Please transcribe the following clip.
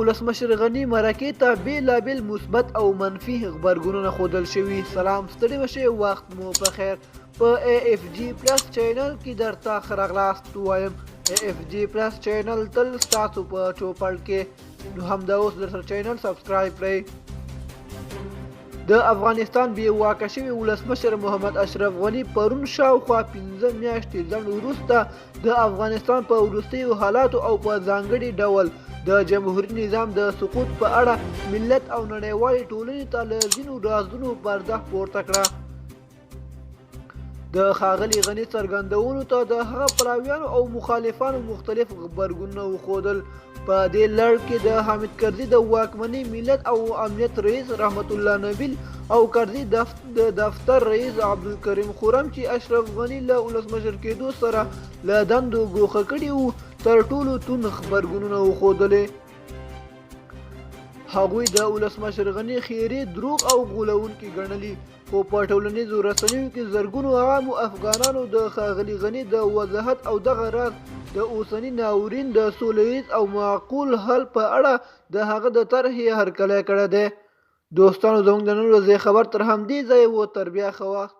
ولسمشر غني مرکې ته بېلابېل مثبت او منفي غبرګونونه ښودل شوي. سلام، ستړي مه شئ، وخت مو په خیر. په ای اف جي پلس چینل کې درته ښه راغلاست وایم. ای اف جي پلس چینل تل ستاسو په چوپړ کې، نو همدا اوس درسره چینل سبسکرایب کړئ. د افغانستان بې واکه شوي ولسمشر محمد اشرف غني پرون شاوخوا 5 میاشتې ځنډ وروسته د افغانستان په وروستیو حالاتو او په ځانګړي ډول د جمهوري نظام د سقوط په اړه ملت او نړیوالې ټولنې ته له ځینو رازونو پرده پورته کړه. د ښاغلي غني څرګندونو ته د هغه پلاویانو او مخالفانو مختلف غبرګونونه وښودل. په دې لړ کې د حامد کرزي د واکمنۍ ملت او امنیت رئیس رحمت الله نبیل او کرزي د دفتر رئیس عبدالکریم خرم چې اشرف غني له ولسمشر کېدو سره له دندو ګوښه کړي وو، تر ټولو توند غبرګونونه وښودلې. هغوی د ولسمشر غني خیرې دروغ او غولونکي ګڼلي، خو په ټولنیزو رسنیو کې زرګونو عامو افغانانو د ښاغلي غني د وضاحت او دغه راز د اوسني ناورین د سوله ییز او معقول حل په اړه د هغه د طرحې هرکلی کړی دی. دوستانو، زموږ د نن ورځې خبر تر همدې ځایه و. تر بیا ښه وخت.